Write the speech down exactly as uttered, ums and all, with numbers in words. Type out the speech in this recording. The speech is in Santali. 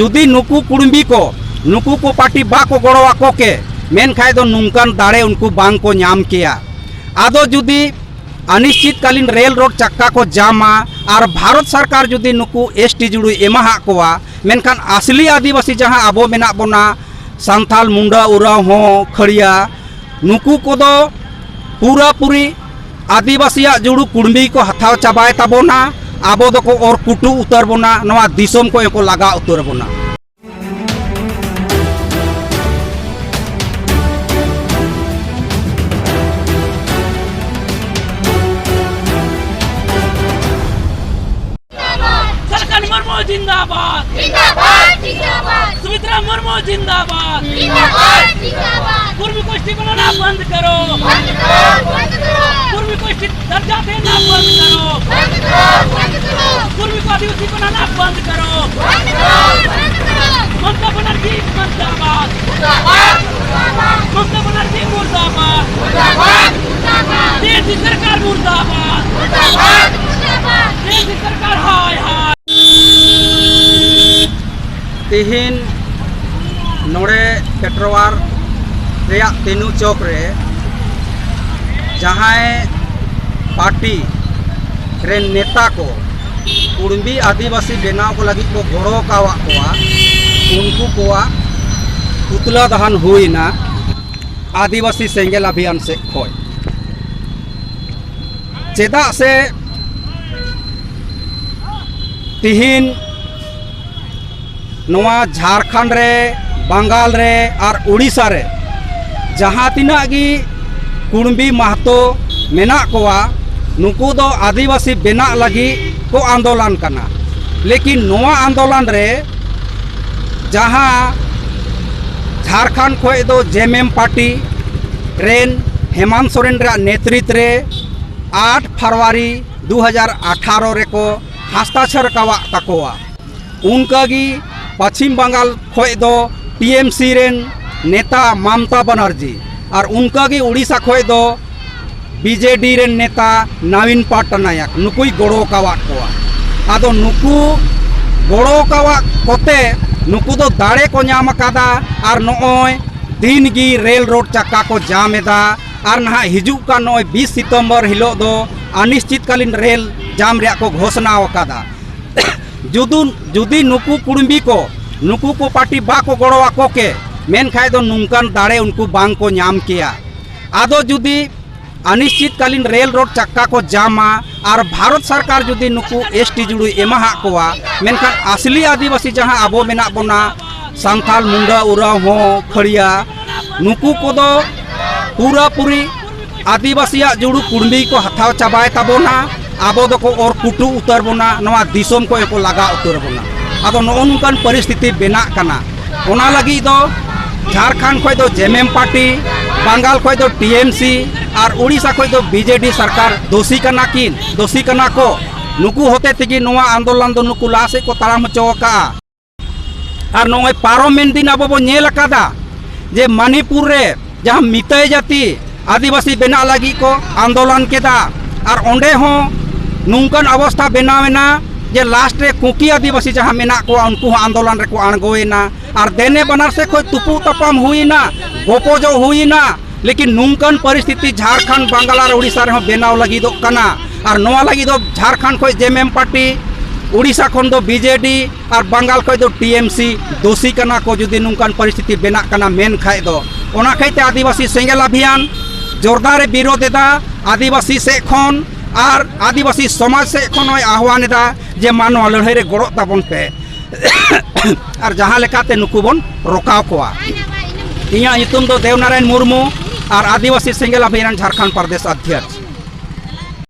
ᱡᱩᱫᱤ ᱱᱩᱠᱩ ᱠᱩᱲᱢᱤ ᱠᱚ, ᱱᱩᱠᱩ ᱠᱚ ᱯᱟᱨᱴᱤ ᱵᱟᱠᱚ ᱜᱚᱲᱚ ᱟᱠᱚ ᱠᱮ, ᱢᱮᱱᱠᱷᱟᱡ ᱫᱚ ᱱᱚᱝᱠᱟᱱ ᱫᱟᱲᱮ ᱩᱱᱠᱩ ᱵᱟᱝ ᱠᱚ ᱧᱟᱢ ᱠᱮᱭᱟ᱾ ᱟᱫᱚ ᱡᱩᱫᱤ ᱚᱱᱤᱥᱪᱤᱛᱠᱟᱞᱤᱱ ᱨᱮᱞ ᱨᱳᱰ ᱪᱟᱠᱟ ᱠᱚ ᱡᱟᱢᱟ ᱟᱨ ᱵᱷᱟᱨᱚᱛ ᱥᱚᱨᱠᱟᱨ ᱡᱩᱫᱤ ᱱᱩᱠᱩ ᱮᱥ ᱴᱤ ᱡᱩᱲᱩᱭ ᱮᱢᱟᱦᱟᱜ ᱠᱚᱣᱟ, ᱢᱮᱱᱠᱷᱟᱱ ᱟᱥᱞᱤ ᱟᱹᱫᱤᱵᱟᱹᱥᱤ ᱡᱟᱦᱟᱸ ᱟᱵᱚ ᱢᱮᱱᱟᱜ ᱵᱚᱱᱟ, ᱥᱟᱱᱛᱟᱞ, ᱢᱩᱱᱰᱟ, ᱳᱨᱟᱣ, ᱦᱚᱸ, ᱠᱷᱟᱹᱲᱤᱭᱟ, ᱱᱩᱠᱩ ᱠᱚᱫᱚ ᱯᱩᱨᱟᱹᱯᱩᱨᱤ ᱟᱹᱫᱤᱵᱟᱹᱥᱤᱭᱟᱜ ᱡᱩᱲᱩ ᱠᱩᱲᱢᱤ ᱠᱚ ᱦᱟᱛᱟᱣ ᱪᱟᱵᱟᱭ ᱛᱟᱵᱚᱱᱟ, ᱟᱵᱚ ᱫᱚᱠᱚ ᱚᱨ ᱠᱩᱴᱩ ᱩᱛᱟᱹᱨ ᱵᱚᱱᱟ, ᱱᱚᱣᱟ ᱫᱤᱥᱚᱢ ᱠᱚ ᱠᱚ ᱞᱟᱜᱟ ᱩᱛᱟᱹᱨ ᱵᱚᱱᱟ᱾ सरकन मुर्मू जिंदाबाद। जिंदाबाद, जिंदाबाद। सुमित्रा मुर्मू जिंदाबाद। जिंदाबाद, जिंदाबाद। कुर्मी को एस टी बनाना बंद करो। बंद करो, बंद करो। कुर्मी को एस टी दर्जा देना बंद करो। बंद करो, बंद करो। कुर्मी को आदिवासी बनाना बंद करो। बंद करो, बंद करो। ममता बनर्जी मुर्दाबाद। मुर्दाबाद, मुर्दाबाद। ममता बनर्जी मुर्दाबाद। मुर्दाबाद, मुर्दाबाद। तेज सरकार मुर्दाबाद। मुर्दाबाद, मुर्दाबाद। तेज सरकार हाय हाय। ᱛᱮᱦᱮᱧ ᱱᱚᱰᱮ ᱯᱮᱴᱨᱳᱣᱟᱨ ᱨᱮᱭᱟᱜ ᱛᱮᱱᱩ ᱪᱚᱠ ᱨᱮ ᱡᱟᱦᱟᱸᱭ ᱯᱟᱨᱴᱤ ᱨᱮᱱ ᱱᱮᱛᱟ ᱠᱚ ᱠᱩᱲᱢᱤ ᱟᱹᱫᱤᱵᱟᱹᱥᱤ ᱵᱮᱱᱟᱣ ᱠᱚ ᱞᱟᱹᱜᱤᱫ ᱠᱚ ᱜᱚᱲᱚ ᱟᱠᱟᱣᱟᱫ ᱠᱚᱣᱟ, ᱩᱱᱠᱩ ᱠᱚᱣᱟᱜ ᱯᱩᱛᱞᱟᱹ ᱫᱟᱦᱟᱱ ᱦᱩᱭᱱᱟ ᱟᱹᱫᱤᱵᱟᱹᱥᱤ ᱥᱮᱸᱜᱮᱞ ᱟᱵᱷᱤᱭᱟᱱ ᱥᱮᱫ ᱠᱷᱚᱱ᱾ ᱪᱮᱫᱟᱜ ᱥᱮ ᱛᱤᱦᱤᱧ ᱱᱚᱣᱟ ᱡᱷᱟᱲᱠᱷᱚᱸᱰ ᱨᱮ, ᱵᱟᱝᱜᱟᱞ ᱨᱮ ᱟᱨ ᱩᱲᱤᱥᱥᱟ ᱨᱮ ᱡᱟᱦᱟᱸ ᱛᱤᱱᱟᱹᱜ ᱜᱮ ᱠᱩᱲᱢᱤ ᱢᱟᱦᱛᱚ ᱢᱮᱱᱟᱜ ᱠᱚᱣᱟ, ᱱᱩᱠᱩ ᱫᱚ ᱟᱹᱫᱤᱵᱟᱹᱥᱤ ᱵᱮᱱᱟᱜ ᱞᱟᱹᱜᱤᱫ ᱠᱚ ᱟᱱᱫᱳᱞᱚᱱ ᱠᱟᱱᱟ᱾ ᱞᱮᱠᱤᱱ ᱱᱚᱣᱟ ᱟᱱᱫᱳᱞᱚᱱ ᱨᱮ ᱡᱟᱦᱟᱸ ᱡᱷᱟᱲᱠᱷᱚᱸᱰ ᱠᱷᱚᱱ ᱫᱚ ᱡᱮ ᱮᱢ ᱮᱢ ᱯᱟᱨᱴᱤ ᱨᱮᱱ ᱦᱮᱢᱟᱱᱛ ᱥᱚᱨᱮᱱ ᱨᱮᱭᱟᱜ ᱱᱮᱛᱨᱤᱛ ᱨᱮ ᱟᱴ ᱯᱷᱮᱵᱽᱨᱩᱣᱟᱨᱤ ᱫᱩ ᱦᱟᱡᱟᱨ ᱟᱴᱷᱟᱨᱚ ᱨᱮᱠᱚ ᱦᱟᱥᱛᱟᱠᱷᱟᱨ ᱟᱠᱟᱣᱟᱫ ᱛᱟᱠᱚᱣᱟ᱾ ᱚᱱᱠᱟᱜᱮ ᱯᱚᱪᱷᱤᱢ ᱵᱟᱝᱜᱟᱞ ᱠᱷᱚᱱ ᱫᱚ ᱴᱤ ᱮᱢ ᱥᱤ ᱨᱮᱱ ᱱᱮᱛᱟ ᱢᱚᱢᱚᱛᱟ ᱵᱟᱱᱟᱨᱡᱤ ᱟᱨ ᱚᱱᱠᱟᱜᱮ ᱩᱲᱤᱥᱥᱟ ᱠᱷᱚᱱ ᱫᱚ ᱵᱤ ᱡᱮ ᱰᱤ ᱨᱮᱱ ᱱᱮᱛᱟ ᱱᱟᱵᱤᱱ ᱯᱟᱴᱱᱟᱭᱚᱠ ᱱᱩᱠᱩᱭ ᱜᱚᱲᱚ ᱟᱠᱟᱣᱟᱫ ᱠᱚᱣᱟ᱾ ᱟᱫᱚ ᱱᱩᱠᱩ ᱜᱚᱲᱚ ᱟᱠᱟᱣᱟᱫ ᱠᱚᱛᱮ ᱱᱩᱠᱩ ᱫᱚ ᱫᱟᱲᱮ ᱠᱚ ᱧᱟᱢ ᱟᱠᱟᱫᱟ ᱟᱨ ᱱᱚᱜᱼᱚᱭ ᱫᱤᱱ ᱜᱮ ᱨᱮᱞ ᱨᱳᱰ ᱪᱟᱠᱟ ᱠᱚ ᱡᱟᱢ ᱮᱫᱟ᱾ ᱟᱨ ᱱᱟᱦᱟᱜ ᱦᱤᱡᱩᱜ ᱠᱟᱱ ᱱᱚᱜᱼᱚᱭ ᱵᱤᱥ ᱥᱤᱛᱚᱢᱵᱚᱨ ᱦᱤᱞᱳᱜ ᱫᱚ ᱚᱱᱤᱥᱪᱤᱛᱠᱟᱞᱤᱱ ᱨᱮᱞ ᱡᱟᱢ ᱨᱮᱭᱟᱜ ᱠᱚ ᱜᱷᱳᱥᱱᱟ ᱟᱠᱟᱫᱟ᱾ ᱡᱩᱫᱩ-, ᱡᱩᱫᱤ ᱱᱩᱠᱩ ᱠᱩᱲᱢᱤ ᱠᱚ, ᱱᱩᱠᱩ ᱠᱚ ᱯᱟᱨᱴᱤ ᱵᱟᱠᱚ ᱜᱚᱲᱚ ᱟᱠᱚ ᱠᱮ, ᱢᱮᱱᱠᱷᱟᱡ ᱫᱚ ᱱᱚᱝᱠᱟᱱ ᱫᱟᱲᱮ ᱩᱱᱠᱩ ᱵᱟᱝ ᱠᱚ ᱧᱟᱢ ᱠᱮᱭᱟ᱾ ᱟᱫᱚ ᱡᱩᱫᱤ ᱚᱱᱤᱥᱪᱤᱛᱠᱟᱞᱤᱱ ᱨᱮᱞ ᱨᱳᱰ ᱪᱟᱠᱟ ᱠᱚ ᱡᱟᱢᱟ ᱟᱨ ᱵᱷᱟᱨᱚᱛ ᱥᱚᱨᱠᱟᱨ ᱡᱩᱫᱤ ᱱᱩᱠᱩ ᱮᱥ ᱴᱤ ᱡᱩᱲᱩᱭ ᱮᱢᱟᱦᱟᱜ ᱠᱚᱣᱟ, ᱢᱮᱱᱠᱷᱟᱱ ᱟᱥᱞᱤ ᱟᱹᱫᱤᱵᱟᱹᱥᱤ ᱡᱟᱦᱟᱸ ᱟᱵᱚ ᱢᱮᱱᱟᱜ ᱵᱚᱱᱟ, ᱥᱟᱱᱛᱟᱞ, ᱢᱩᱱᱰᱟ, ᱩᱨᱟᱣ, ᱦᱚᱸ, ᱠᱷᱟᱹᱲᱤᱭᱟ, ᱱᱩᱠᱩ ᱠᱚᱫᱚ ᱯᱩᱨᱟᱹᱯᱩᱨᱤ ᱟᱹᱫᱤᱵᱟᱹᱥᱤᱭᱟᱜ ᱡᱩᱲᱩ ᱠᱩᱲᱢᱤ ᱠᱚ ᱦᱟᱛᱟᱣ ᱪᱟᱵᱟᱭ ᱛᱟᱵᱚᱱᱟ᱾ ᱟᱵᱚ ᱫᱚᱠᱚ ᱚᱨ ᱠᱩᱴᱩ ᱩᱛᱟᱹᱨ ᱵᱚᱱᱟ, ᱱᱚᱣᱟ ᱫᱤᱥᱚᱢ ᱠᱚ ᱠᱚ ᱞᱟᱜᱟ ᱩᱛᱟᱹᱨ ᱵᱚᱱᱟ᱾ ᱟᱫᱚ ᱱᱚᱜᱼᱚ ᱱᱚᱝᱠᱟᱱ ᱯᱚᱨᱤᱥᱛᱷᱤᱛᱤ ᱵᱮᱱᱟᱜ ᱠᱟᱱᱟ᱾ ᱚᱱᱟ ᱞᱟᱹᱜᱤᱫ ᱫᱚ ᱡᱷᱟᱲᱠᱷᱚᱸᱰ ᱠᱷᱚᱡ ᱫᱚ ᱡᱮᱢᱮᱢ ᱯᱟᱨᱴᱤ, ᱵᱟᱝᱜᱟᱞ ᱠᱷᱚᱡ ᱫᱚ ᱴᱤ ᱮᱢ ᱥᱤ ᱟᱨ ᱩᱲᱤᱥᱥᱟ ᱠᱷᱚᱡ ᱫᱚ ᱵᱤ ᱡᱮ ᱰᱤ ᱥᱚᱨᱠᱟᱨ ᱫᱳᱥᱤ ᱠᱟᱱᱟ ᱠᱤᱱ, ᱫᱳᱥᱤ ᱠᱟᱱᱟ ᱠᱚ᱾ ᱱᱩᱠᱩ ᱦᱚᱛᱮ ᱛᱮᱜᱮ ᱱᱚᱣᱟ ᱟᱱᱫᱳᱞᱚᱱ ᱫᱚ ᱱᱩᱠᱩ ᱞᱟᱦᱟ ᱥᱮᱫ ᱠᱚ ᱛᱟᱲᱟᱢ ᱦᱚᱪᱚ ᱟᱠᱟᱫᱼᱟ᱾ ᱟᱨ ᱱᱚᱜᱼᱚᱭ ᱯᱟᱨᱚᱢᱮᱱ ᱫᱤᱱ ᱟᱵᱚ ᱵᱚᱱ ᱧᱮᱞ ᱟᱠᱟᱫᱟ ᱡᱮ ᱢᱟᱱᱤᱯᱩᱨ ᱨᱮ ᱡᱟᱦᱟᱸ ᱢᱤᱛᱟᱹᱭ ᱡᱟᱹᱛᱤ ᱟᱹᱫᱤᱵᱟᱹᱥᱤ ᱵᱮᱱᱟᱜ ᱞᱟᱹᱜᱤᱫ ᱠᱚ ᱟᱱᱫᱳᱞᱚᱱ ᱠᱮᱫᱟ, ᱟᱨ ᱚᱸᱰᱮ ᱦᱚᱸ ᱱᱚᱝᱠᱟᱱ ᱚᱵᱚᱥᱛᱷᱟ ᱵᱮᱱᱟᱣ ᱮᱱᱟ ᱡᱮ ᱞᱟᱥᱴ ᱨᱮ ᱠᱩᱠᱤ ᱟᱹᱫᱤᱵᱟᱹᱥᱤ ᱡᱟᱦᱟᱸ ᱢᱮᱱᱟᱜ ᱠᱚᱣᱟ, ᱩᱱᱠᱩ ᱦᱚᱸ ᱟᱱᱫᱳᱞᱚᱱ ᱨᱮᱠᱚ ᱟᱬᱜᱚᱭᱮᱱᱟ᱾ ᱟᱨ ᱫᱮᱱᱮ ᱵᱟᱱᱟᱨ ᱥᱮᱫ ᱠᱷᱚᱱ ᱛᱩᱯᱩᱜ ᱛᱟᱯᱟᱢ ᱦᱩᱭᱮᱱᱟ, ᱜᱚᱯᱚᱡᱚᱜ ᱦᱩᱭᱮᱱᱟ, ᱞᱮᱠᱤᱱ ᱱᱚᱝᱠᱟᱱ ᱯᱚᱨᱤᱥᱛᱷᱤᱛᱤ ᱡᱷᱟᱲᱠᱷᱚᱸᱰ, ᱵᱟᱝᱜᱟᱞ ᱟᱨ ᱩᱲᱤᱥᱥᱟ ᱨᱮᱦᱚᱸ ᱵᱮᱱᱟᱣ ᱞᱟᱹᱜᱤᱫᱚᱜ ᱠᱟᱱᱟ᱾ ᱟᱨ ᱱᱚᱣᱟ ᱞᱟᱹᱜᱤᱫ ᱫᱚ ᱡᱷᱟᱲᱠᱷᱚᱸᱰ ᱠᱷᱚᱱ ᱡᱮᱢᱮᱢ ᱯᱟᱨᱴᱤ, ᱩᱲᱤᱥᱥᱟ ᱠᱷᱚᱱ ᱫᱚ ᱵᱤ ᱡᱮ ᱰᱤ ᱟᱨ ᱵᱟᱝᱜᱟᱞ ᱠᱷᱚᱱ ᱫᱚ ᱴᱤ ᱮᱢ ᱥᱤ ᱫᱳᱥᱤ ᱠᱟᱱᱟ ᱠᱚ, ᱡᱩᱫᱤ ᱱᱚᱝᱠᱟᱱ ᱯᱚᱨᱤᱥᱛᱷᱤᱛᱤ ᱵᱮᱱᱟᱜ ᱠᱟᱱᱟ ᱢᱮᱱ ᱠᱷᱟᱡ ᱫᱚ᱾ ᱚᱱᱟ ᱠᱷᱟᱹᱛᱤᱨ ᱛᱮ ᱟᱹᱫᱤᱵᱟᱹᱥᱤ ᱥᱮᱸᱜᱮᱞ ᱚᱵᱷᱤᱭᱟᱱ ᱡᱳᱨᱫᱟᱨ ᱮ ᱵᱤᱨᱳᱫᱷ ᱮᱫᱟ ᱟᱹᱫᱤᱵᱟᱹᱥᱤ ᱥᱮᱫ ᱠᱷᱚᱱ ᱟᱨ ᱟᱹᱫᱤᱵᱟᱹᱥᱤ ᱥᱚᱢᱟᱡᱽ ᱥᱮᱫ ᱠᱷᱚᱱ ᱦᱚᱸᱭ ᱟᱦᱣᱟᱱ ᱮᱫᱟ ᱡᱮ ᱢᱟ ᱱᱚᱣᱟ ᱞᱟᱹᱲᱦᱟᱹᱭ ᱨᱮ ᱜᱚᱲᱚᱜ ᱛᱟᱵᱚᱱ ᱯᱮ᱾ ᱟᱨ ᱡᱟᱦᱟᱸ ᱞᱮᱠᱟᱛᱮ ᱱᱩᱠᱩ ᱵᱚᱱ ᱨᱚᱠᱟᱣ ᱠᱚᱣᱟ᱾ ᱤᱧᱟᱹᱜ ᱧᱩᱛᱩᱢ ᱫᱚ ᱫᱮᱣᱱᱟᱨᱟᱭᱚᱱ ᱢᱩᱨᱢᱩ ᱟᱨ ᱟᱹᱫᱤᱵᱟᱹᱥᱤ ᱥᱮᱸᱜᱮᱞ ᱚᱵᱷᱤᱭᱟᱱ ᱡᱷᱟᱲᱠᱷᱚᱸᱰ ᱯᱨᱚᱫᱮᱥ ᱚᱫᱷᱭᱚᱠᱥ᱾